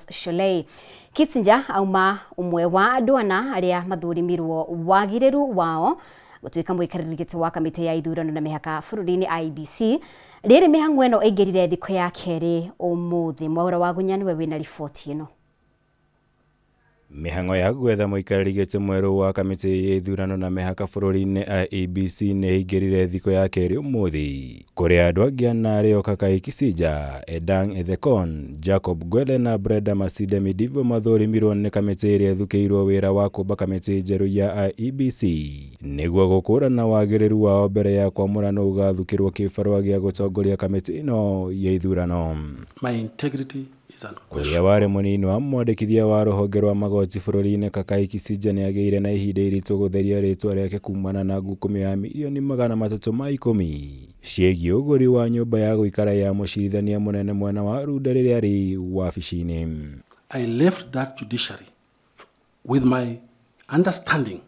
Boss Shollei. Kissinger auma ũmwe wa andũ ana arĩa mathũrimirwo wagĩrĩru wao gũtuĩka mũikarĩri gĩtĩ wa kamĩtĩ ya ithurano na mĩhaka bũrũri-inĩ IEBC. Rĩrĩ mĩhang'o ĩno ĩingĩrire thikũ ya kerĩ ũmũthĩ. Mwaũra wa Gunya nĩwe wĩna riboti ĩno. Mĩhang'o ya gwetha mũikarĩri gĩtĩ mwerũ wa kamĩtĩ ya ithurano na mĩhaka bũrũri-inĩ IEBC nĩ ĩingĩrire thikũ ya kerĩ ũmũthĩ kũrĩa andũ angĩ ana arĩo Kakai Kisinja, Edang Ethekon, Jacob Gwele na Brenda Masinde Midivo mathũrimirwo nĩ kamĩtĩ ĩrĩa ĩthukĩirwo wĩra wa kũmba kamĩtĩ njerũ ya IEBC nĩguo gũkũrana wagĩrĩru wao mbere ya kwamũra nũ ũgathukĩrwo kĩbarũa gĩa gũtongoria kamĩtĩ ĩno ya ithurano. My integrity Ũrĩa warĩ mũnini wa mwandĩkithia wa rũhonge rwa magoti bũrũri-inĩ Kakai Kisinja nĩ agĩire na ihinda iritũ gũtheria rĩtwa rĩake kumana na ngukumio ya mirioni 310 ciĩgiĩ ũgũri wa nyũmba ya gũikara ya mũcirithania mũnene mwena wa Runda rĩrĩa arĩ wabici-inĩ. I left that judiciary with my understanding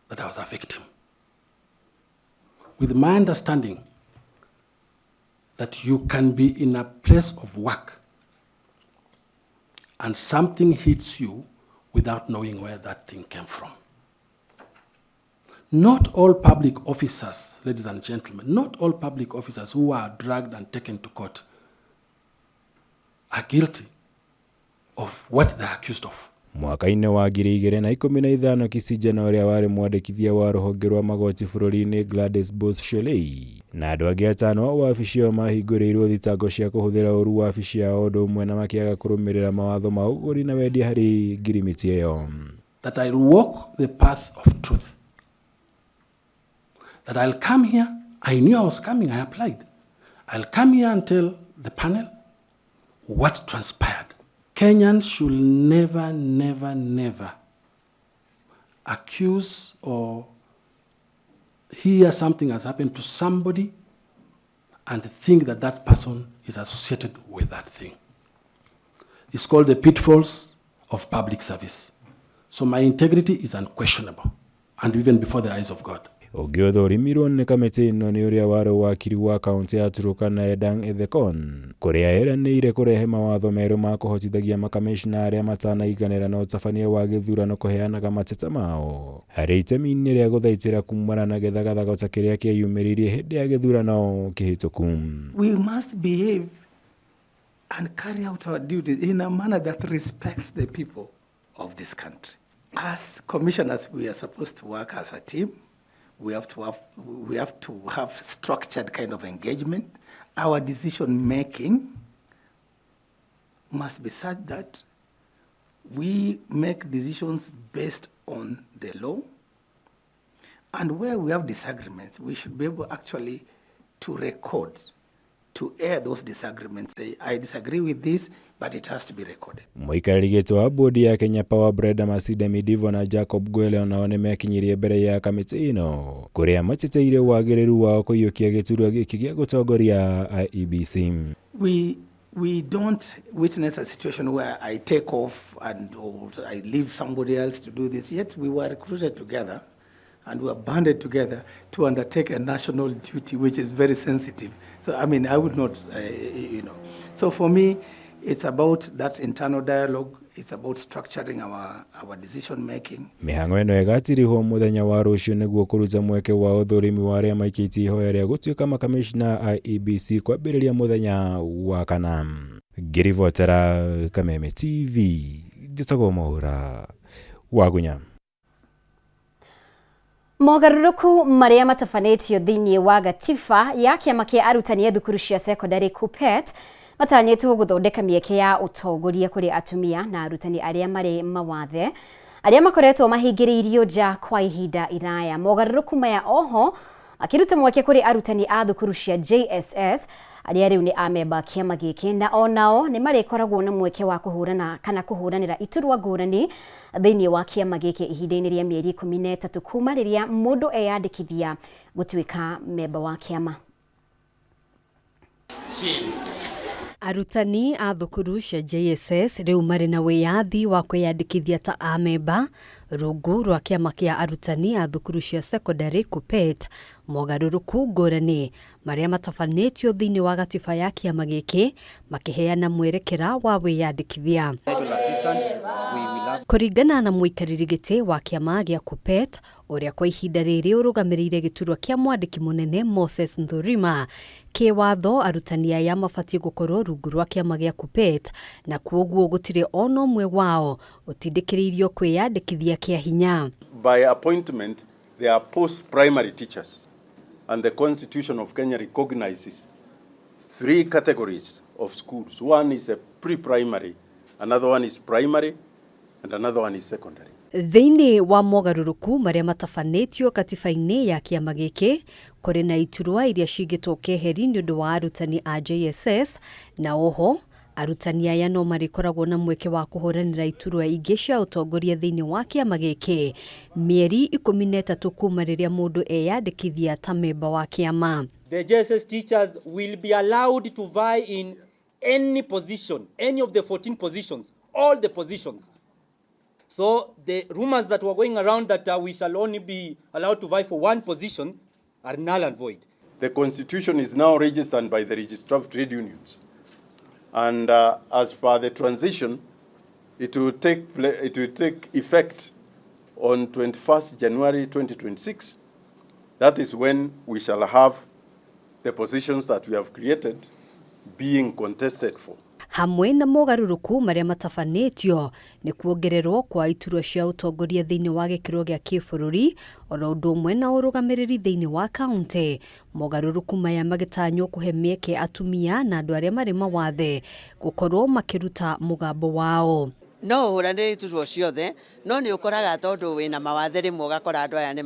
that I was a victim. With my understanding that you can be in a place of work and something hits you without knowing where that thing came from. Not all public officers, ladies and gentlemen, not all public officers who are dragged and taken to court are guilty of what they are accused of. Mwaka-inĩ wa 2015 Kisinja na ũrĩa warĩ mwandĩkithia wa rũhonge rwa magoti bũrũri-inĩ Gladys Boss Shollei na andũ angĩ atano a wabici ĩyo mahingũrĩirwo thitango cia kũhũthĩra ũru wabici yao ũndũ ũmwe na makĩaga kũrũmĩrĩra mawatho ma ũgũri na wendia harĩ ngirimiti ĩyo. That I'll walk the path of truth. That I'll come here, I knew I was coming, I applied. I'll come here and tell the panel what transpired. Kenyans should never, never, never accuse or hear something has happened to somebody and think that that person is associated with that thing. It's called the pitfalls of public service. So my integrity is unquestionable, and even before the eyes of God. Ũngĩ ũthũrimirwo nĩ kamĩtĩ ĩno nĩ ũrĩa warĩ wakiri wa kaũntĩ ya Turkana Edang Ethekon kũrĩa eranĩire kũrehe mawatho merũ ma kũhotithagia makamĩcina arĩa matanaiganĩra na ũtabania wa gĩthurano kũheanaga mateta mao harĩ itemi-inĩ rĩa gũthaitĩra kumana na gĩthagathago ta kĩrĩa kĩeyumĩririe hĩndĩ ya gĩthurano kĩhĩtũku. We must behave and carry out our duties in a manner that respects the people of this country. As commissioners, we are supposed to work as a team. We have to have structured kind of engagement. Our decision making must be such that we make decisions based on the law. And where we have disagreements, we should be able actually to record, to air those disagreements. Say, "I disagree with this," but it has to be recorded. Mũikarĩri gĩtĩ wa bodi ya Kenya Power Brenda Masinde Midivo na Jacob Gwele onao nĩ mekinyirie mbere ya kamĩtĩ ĩno kũrĩa mateteire wagĩrĩru wao kũiyũkia gĩturwa gĩkĩ gĩa gũtongoria IEBC. We don't witness a situation where I take off and or I leave somebody else to do this. Yet we were recruited together and we were banded together to undertake a national duty, which is very sensitive. So, I mean, I would not. So for me, it's about that internal dialogue. It's about structuring our decision making. Mĩhang'o ĩno ĩgatirihwo mũthenya wa rũciũ nĩguo kũruta mweke wa ũthũrimi wa arĩa maikĩtie ihoya rĩa gũtuĩka makamĩcina IEBC kwambĩrĩria mũthenya wa kana. Ngĩribotera Kameme TV, njĩtagwo Mwaũra Wagunya. Mogarũrũku marĩa matabanĩtio thĩinĩ wa gatiba ya kĩama kĩa arutani a thukuru cia cekondarĩ KUPPET matanyĩtwo gũthondeka mĩeke ya ũtongoria kũrĩ atumia na arutani arĩa marĩ mawathe arĩa makoretwo mahingĩrĩirio nja kwa ihinda iraya. Mogarũrũku maya oho akĩruta mweke kũrĩ arutani a thukuru cia JSS arĩa rĩu nĩ amemba kĩama gĩkĩ na onao nĩ marĩkoragwo na mweke wa kũhũrana kana kũhũranĩra iturwa ngũrani thĩinĩ wa kĩama gĩkĩ ihinda-inĩ rĩa mĩeri 13 kuma rĩrĩa mũndũ eyandĩkithia gũtuĩka memba wa kĩama. Arutani a thukuru cia JSS rĩu marĩ na wĩyathi wa kwĩyandĩkithia ta amemba rungu rwa kĩama kĩa arutani a thukuru cia sekondarĩ KUPPET. Mogarũrũku ngũrani marĩa matabanĩtio thĩinĩ wa gatiba ya kĩama gĩkĩ makĩheana mwerekera wa wĩyandĩkithia. Kũringana na mũikarĩri gĩtĩ wa kĩama gĩa KUPPET, ũrĩa kwa ihinda rĩrĩ ũrũgamĩrĩire gĩturwa kĩa mwandĩki mũnene Moses Nthurima, kĩwatho arutani aya mabatiĩ gũkorwo rungu rwa kĩama gĩa KUPPET na kwoguo gũtirĩ ona ũmwe wao ũtindĩkĩrĩirio kwĩyandĩkithia kĩa hinya. By appointment, they are post-primary teachers, and the Constitution of Kenya recognizes three categories of schools. One is a pre-primary, another one is primary, and another one is secondary. Thĩinĩ wa mogarũrũku marĩa matabanĩtio katiba-inĩ ya kĩama gĩkĩ, kũrĩ na iturwa iria cigĩtwo keheri nĩ ũndũ wa arutani a JSS, na oho arutani aya no marĩkoragwo na mweke wa kũhũranĩra iturwa ingĩ cia ũtongoria thĩinĩ wa kĩama gĩkĩ mĩeri 13 kuma rĩrĩa mũndũ eyandĩkithia ta memba wa kĩama. The JSS teachers will be allowed to vie in any position, any of the 14 positions, all the positions. So the rumors that were going around that we shall only be allowed to vie for one position are null and void. The Constitution is now registered by the Registrar of Trade Unions. And as per the transition, it will take effect on 21st January 2026. That is when we shall have the positions that we have created being contested for. Hamwe na mogarũrũku marĩa matabanĩtio nĩ kuongererwo kwa iturwa cia ũtongoria thĩinĩ wa gĩkĩro gĩa kĩbũrũri, oro ũndũ ũmwe na ũrũgamĩrĩri thĩinĩ wa kaunti. Mogarũrũku maya magĩtanywo kũhe mĩeke atumia na andũ arĩa marĩ mawathe gũkorwo makĩruta mũgambo wao. No ũhũranĩre iturwa ciothe, no nĩ ũkoraga tondũ wĩna mawathe rĩmwe ũgakora andũ aya nĩ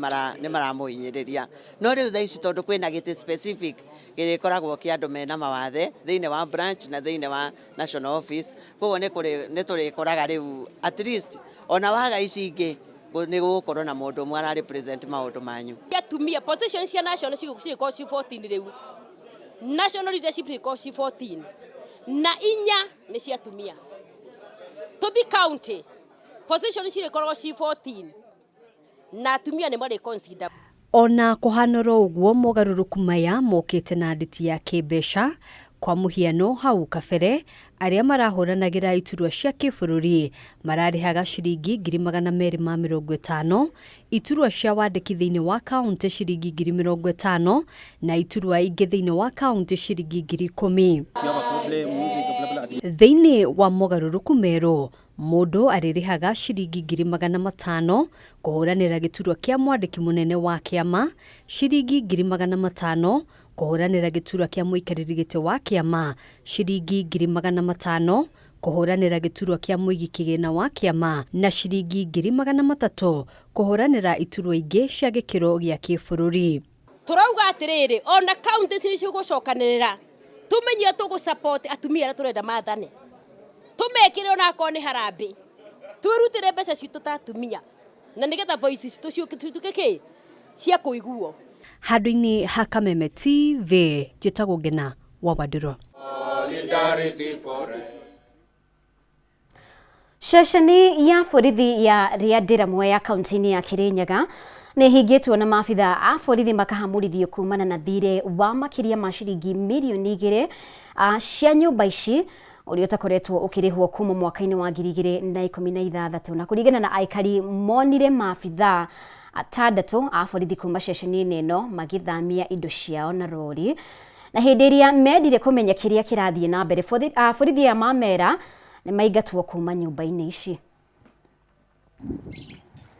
maramũhinyĩrĩria. No rĩu thaa ici tondũ kwĩna gĩtĩ specific gĩrĩkoragwo kĩa andũ mena mawathe thĩinĩ wa branch na thĩinĩ wa national office, koguo nĩ tũrĩkoraga rĩu at least ona waga ici ingĩ nĩ gũgũkorwo na mũndũ ũmwe ara represent maũndũ manyu. Atumia position cia national cigũkorwo ci 14 rĩu, national leadership cigũkorwo ci 14 na inya nĩ cia atumia. Tuthi county position cirĩkoragwo ci 14 na atumia nĩ marĩ consider. Ona kũhanoro ũguo, mogarũrũku maya mokĩte na nditi ya kĩmbeca. Kwa mũhiano, hau kabere arĩa marahũranagĩra iturwa cia kĩbũrũri mararĩhaga ciringi 250,000, iturwa cia wandĩki thĩinĩ wa kaunti ciringi 50,000, na iturwa ingĩ thĩinĩ wa kaunti ciringi 10,000. Thĩinĩ wa mogarũrũku merũ, mũndũ arĩrĩhaga ciringi 500,000 kũhũranĩra gĩturwa kĩa mwandĩki mũnene wa kĩama, ciringi 500,000 kũhũranĩra gĩturwa kĩa mũikarĩri gĩtĩ wa kĩama, ciringi 500,000 kũhũranĩra gĩturwa kĩa mũigi kĩgĩna wa kĩama, na ciringi 300,000 kũhũranĩra iturwa ingĩ cia gĩkĩro gĩa kĩbũrũri. Tũrauga atĩrĩrĩ, ona kaunti ici nĩcigũcokanĩrĩra, tũmenye tũgũ support atumia arĩa tũrenda mathane, tũmekĩre ona akorwo nĩ harambĩ, twĩrutĩre mbeca citũ ta atumia na nĩgetha voice citũ cituĩke kĩ cia kũiguo. Handũ-inĩ ha Kameme TV, njĩtagwo Ngena wa Wandũrũ. Ceceni ya borithi ya Rĩandĩra Mwea kaunti-inĩ ya Kirinyaga nĩ hingĩtwo na maabitha a borithi makahamũrithio kumana na thirĩ wa makĩria ma ciringi mirioni 2 cia nyũmba ici ũrĩa ũtakoretwo ũkĩrĩhwo kuma mwaka-inĩ wa 2016. Na kũringana na aikari, monire maabitha atandatũ a borithi kuma ceceni-inĩ ĩno magĩthamia indo ciao na rori, na hĩndĩ ĩrĩa mendire kũmenya kĩrĩa kĩrathiĩ na mbere, borithi aya mamera nĩ maingatwo kuma nyũmba-inĩ ici.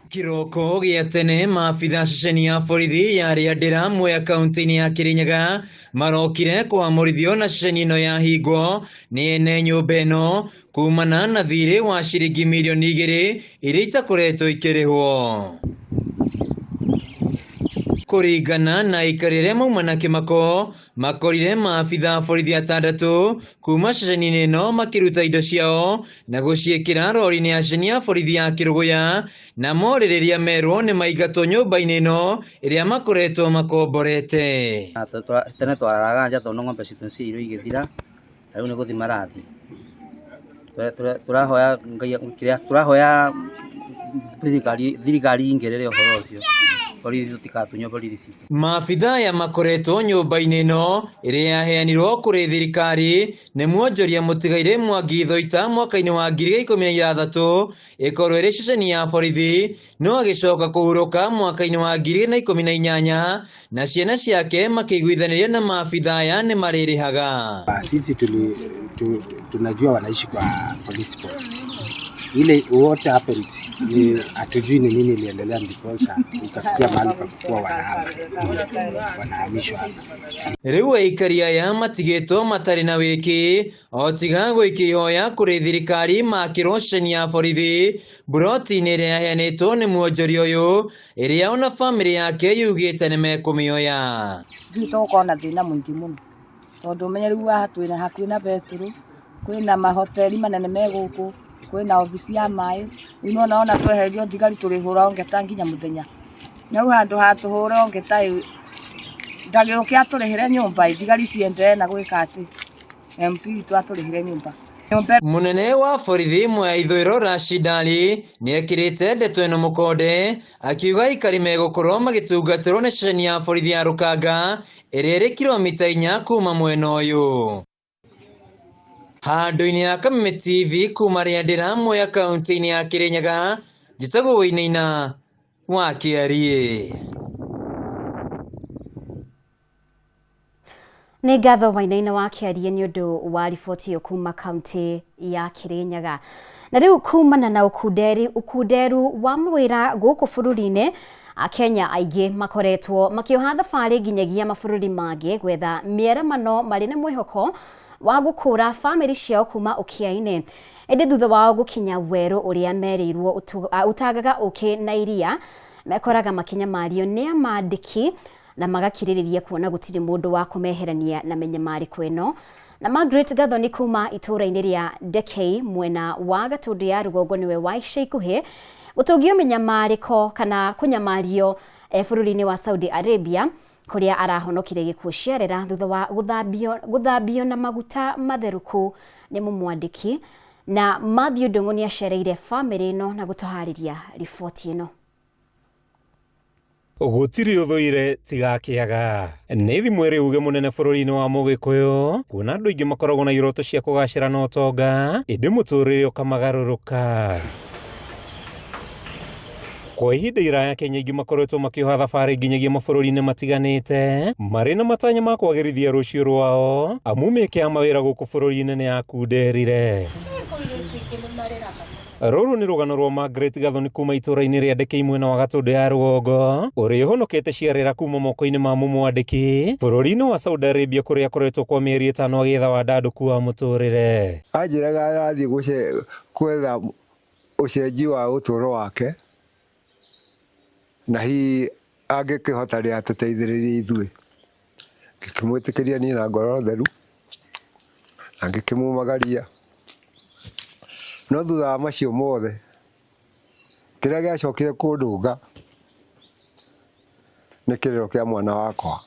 Kiroko gĩa tene, maabitha ceceni ya borithi ya Rĩandĩra Mwea kaunti-inĩ ya Kirinyaga marokire kũamũrithio na ceceni ĩno yahingwo nĩ ene nyũmba ĩno kumana na thirĩ wa ciringi mirioni 2 iria itakoretwo ikĩrĩhwo. Kũringana na aikari arĩa mauma na kĩmako, makorire maabitha a borithi atandatũ kuma ceceni-inĩ ĩno makĩruta indo ciao na gũciĩkĩra rori-inĩ ya ceceni ya borithi ya Kĩrũgũya, na morĩrĩria merwo nĩ maingatwo nyũmba-inĩ ĩno ĩrĩa makoretwo makomborete. Tene twararaga nja tondũ ng'ombe citũ nĩciairwo igĩthira. Na rĩu nĩ gũthiĩ marathiĩ. Tũrahoya Ngai kĩrĩa tũrahoya thirikari thirikari ingĩrĩre ũhoro ũcio borithi tũtikatunywo borithi citũ. Maabitha aya makoretwo nyũmba-inĩ ĩno ĩrĩa yaheanirwo kũrĩ thirikari nĩ mwonjoria mũtigairĩ Mwangi Thoita mwaka-inĩ wa 2016 ĩkorwo ĩrĩ ceceni ya borithi no agĩcoka kũhurũka mwaka-inĩ wa 2018 na ciana ciake makĩiguithanĩria na maabitha aya nĩ marĩrĩhaga. Sisi tuli, tu, tunajua wanaishi kwa police post. Ile what happened ni hatujui ni nini iliendelea ndiposa ikafikia mahali pa kuwa wanahama wanahamishwa hapa. Rĩu aikari aya matigĩtwo matarĩ na wĩki o tiga gwĩkia ihoya kũrĩ thirikari makĩrwo ceceni ya borithi mburoti-inĩ ĩrĩa yaheanĩtwo nĩ mwonjoria ũyũ ĩrĩa ona bamĩrĩ yake yugĩte nĩ mekũmĩoya. Ithuĩ tũgũkorwo na thĩna mũingĩ mũno tondũ ũmenye rĩu haha twĩna hakuhĩ na betũrũ, kwĩna mahoteri manene me gũkũ, kwĩna obici ya maĩ, rĩu nĩwona ona tweherio thigari tũrĩhũragwo ngeta nginya mũthenya. Na rĩu handũ ha tũhũrwo ngeta ĩ, ndagĩũke atũrĩhĩre nyũmba ĩ, thigari cienderee na gwĩka atĩ, MP witũ atũrĩhĩre nyũmba. Mũnene wa borithi Mwea Ithũĩro Rashid Ali nĩekĩrĩte ndeto ĩno mũkonde akiuga aikari megũkorwo magĩtungatĩrwo nĩ ceceni ya borithi ya Rũkanga ĩrĩa ĩrĩ kilomita 4 kuma mwena ũyũ. Handũ-inĩ ha Kameme TV kuma Rĩandĩra Mwea kaũntĩ-inĩ ya Kĩrĩnyaga, njĩtagwo Wainaina wa Kĩariĩ. Nĩ ngatho Wainaina wa Kĩariĩ nĩ ũndũ wa riboti ĩyo kuma kaũntĩ ya Kĩrĩnyaga. Na rĩu kumana na ũkunderu wa mawĩra gũkũ bũrũri-inĩ, Akenya aingĩ makoretwo makĩoha thabarĩ nginyagia mabũrũri mangĩ gwetha mĩaramano marĩ na mwĩhoko wa gũkũra bamĩrĩ ciao kuma ũkĩa-inĩ. Ĩndĩ thutha wao gũkinya werũ ũrĩa merĩirwo ũtangaga ũkĩ na iria, mekoraga makĩnyamario nĩ amandĩki na magakirĩrĩria kuona gũtirĩ mũndũ wa kũmeherania na mĩnyamarĩko ĩno. Na Margaret Gathoni kuma itũũra-inĩ rĩa Ndekei mwena wa Gatũndũ ya rũgongo nĩwe wa ica ikuhĩ gũtũngio mĩnyamarĩko kana kũnyamario bũrũri-inĩ wa Saudi Arabia kũrĩa arahonokire gĩkuũ ciarera thutha wa gũthambio na maguta matherũku nĩ mũmwandĩki. Na Matthew Ndung'u nĩ acereire bamĩrĩ ĩno na gũtũharĩria riboti ĩno. Gũtirĩ ũthũire tiga kĩaga. Nĩ thimũ ĩrĩ uge mũnene bũrũri-inĩ wa Mũgĩkũyũ, kuona andũ aingĩ makoragwo na iroto cia kũgacĩra na ũtonga, ĩndĩ mũtũrĩre ũkamagarũrũka. Kwa ihinda iraya Kenya aingĩ makoretwo makĩoha thabarĩ nginyagia mabũrũri-inĩ matiganĩte, marĩ na matanya ma kwagĩrithia rũciũ rwao, amu mĩeke ya mawĩra gũkũ bũrũri-inĩ nĩ yakunderire. Rũrũ nĩ rũgano rwa Margaret Gathoni kuma itũũra-inĩ rĩa Ndekei mwena wa Gatũndũ ya rũgongo, ũrĩa ũhonokete ciarera kuma moko-inĩ ma mũmwandĩki bũrũri-inĩ wa Saudi Arabia kũrĩa akoretwo kwa mĩeri 5 agĩetha wandandũku wa mũtũrĩre. Anjĩraga arathiĩ gwetha ũcenji wa ũtũũro wake, na hihi angĩkĩhota rĩ atũteithĩrĩrie ithuĩ. Ngĩkĩmwĩtĩkĩria niĩ na ngoro theru, na ngĩkĩmumagaria. No thutha wa macio mothe, kĩrĩa gĩacokire kũndũnga nĩ kĩrĩro kĩa mwana wakwa.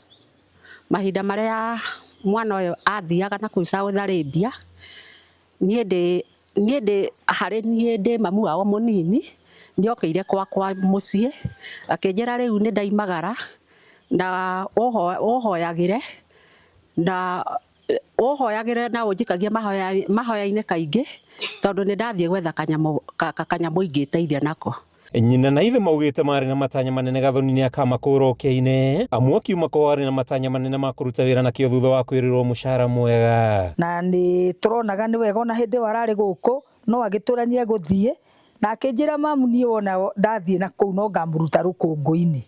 Mahinda marĩa mwana ũyũ athiaga na kũu Saudi Arabia, niĩ ndĩ harĩ niĩ ndĩ mamu wao mũnini, nĩokĩire kwakwa mũciĩ, akĩnjĩra rĩu nĩ ndaimagara na ũhoyagĩre na ũhoyagĩre na ũnjikagie mahoya-inĩ kaingĩ, tondũ nĩ ndathiĩ gwetha kanyamũ ingĩteithia nako. Nyina na ithe maugĩte marĩ na matanya manene Gathoni nĩ akamakũra ũkĩa-inĩ, amu akiuma kwao arĩ na matanya manene ma kũruta wĩra nakĩo thutha wa kwĩrĩrwo mũcara mwega. Na nĩ tũronaga nĩ wega ona hĩndĩ ĩyo ararĩ gũkũ no agĩtũra nĩ egũthiĩ, na akĩnjĩra mamu niĩ wona ndathiĩ na kũu no ngamũruta rũkũngũ-inĩ,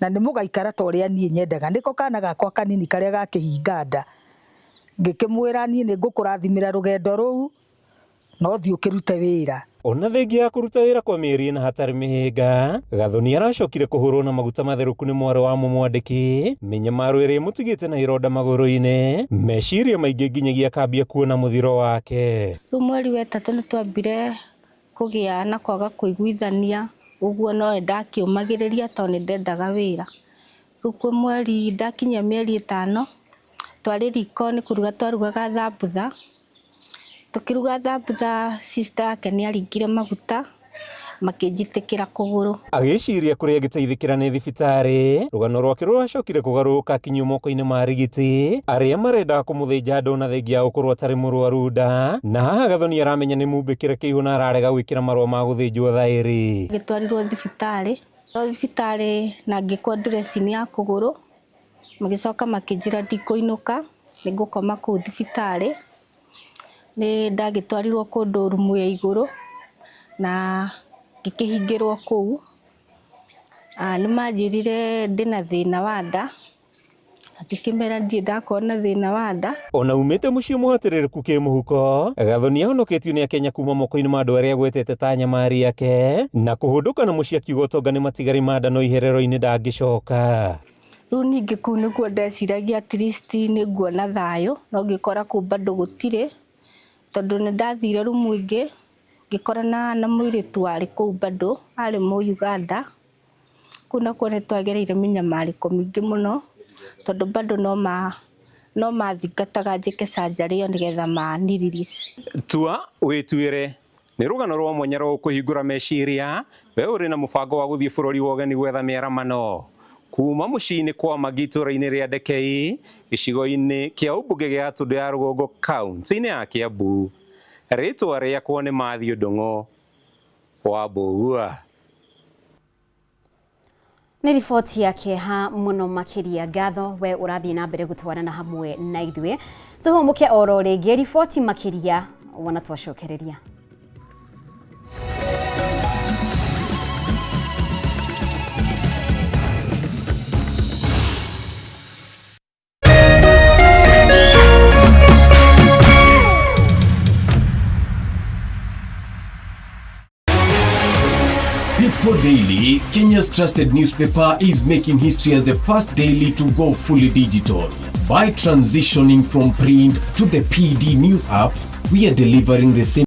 na nĩ mũgaikara ta ũrĩa niĩ nyendaga. Nĩko kana gakwa kanini karĩa gakĩhinga nda, ngĩkĩmwĩra niĩ nĩ ngũkũrathimĩra rũgendo rũu, no thiĩ ũkĩrute wĩra. Ona thengia ya kũruta wĩra kwa mĩeri 4 hatarĩ mĩhĩnga, Gathoni aracokire kũhũrwo na maguta matherũku nĩ mwarĩ wa mũmwandĩki, mĩnyamaro ĩrĩa ĩmũtigĩte na ironda magũrũ-inĩ, meciria maingĩ nginyagia akambia kuona mũthiro wake. Rĩu mweri wa 3 nĩ twambire kũgĩa na kwaga kũiguithania, ũguo no ndakĩũmagĩrĩria tondũ nĩ ndendaga wĩra. Rĩu kwĩ mweri ndakinyia mĩeri 5, Twarĩ riko nĩ kũruga twarugaga thambutha. Tũkĩruga thambutha sister yake nĩ aringire maguta makĩnjitĩkĩra kũgũrũ. Agĩciria kũrĩa angĩteithĩkĩra nĩ thibitarĩ, rũgano rwake rũracokire kũgarũrũka akinyio moko-inĩ ma arigiti arĩa marendaga kũmũthĩnja ndona thengia ya gũkorwo atarĩ mũrwaru nda, na haha Gathoni aramenya nĩ mumbĩkĩre kĩihũ na ararega gwĩkĩra marũa ma gũthĩnjwo thaĩri. Ngĩtwarirwo thibitarĩ, thibitarĩ na ngĩkwo dressing ya kũgũrũ, magĩcoka makĩnjĩra ndikũinũka, nĩ ngũkoma kũu thibitarĩ. Nĩ ndagĩtwarirwo kũndũ rumu ya igũrũ na ngĩkĩhingĩrwo kũu. Nĩ manjĩrire ndĩna thĩna wa nda, ngĩkĩmera ndirĩ ndakorwo na thĩna wa nda. Ona umĩte mũciĩ mũhatĩrĩrĩku kĩmũhuko, Gathoni ahonoketio nĩ Akenya kuma moko-inĩ ma andũ arĩa agwetete ta anyamari ake, na kũhũndũka na mũciĩ akiuga ũtonga nĩ matigari ma nda no iherero-inĩ ndangĩcoka. Rĩu ningĩ kũu nĩkuo ndeciragia at least nĩ nguona thayũ, no ngĩkora kũu bado gũtirĩ, tondũ nĩ ndathire rumu ĩngĩ, ngĩkorana na mũirĩtu warĩ kũu bado, arĩ mũ Uganda, kũu nakuo nĩ twagereire mĩnyamarĩko mĩingĩ mũno, tondũ bado no mathingataga njĩke surgery ĩyo nĩgetha mani release. Tua wĩtuĩre nĩ rũgano rwa mwanya rwa gũkũhingũra meciria we ũrĩ na mũbango wa gũthiĩ bũrũri wa ũgeni gwetha mĩaramano kuma mũciĩ-inĩ kwa Magi itũũra-inĩ rĩa Ndekei gĩcigo-inĩ kĩa ũmbunge gĩa Gatundu ya Rũgongo kaunti-inĩ ya Kiambu. Rĩtwa rĩakwa nĩ Matthew Ndung'u wa Mbũgua. Nĩ riboti ya kĩeha mũno makĩria. Ngatho we ũrathiĩ na mbere gũtwarana hamwe na ithuĩ. Tũhũmũke oro rĩngĩ riboti makĩria wona twacokereria. People Daily, Kenya's trusted newspaper, is making history as the first daily to go fully digital. By transitioning from print to the PD News app, we are delivering the same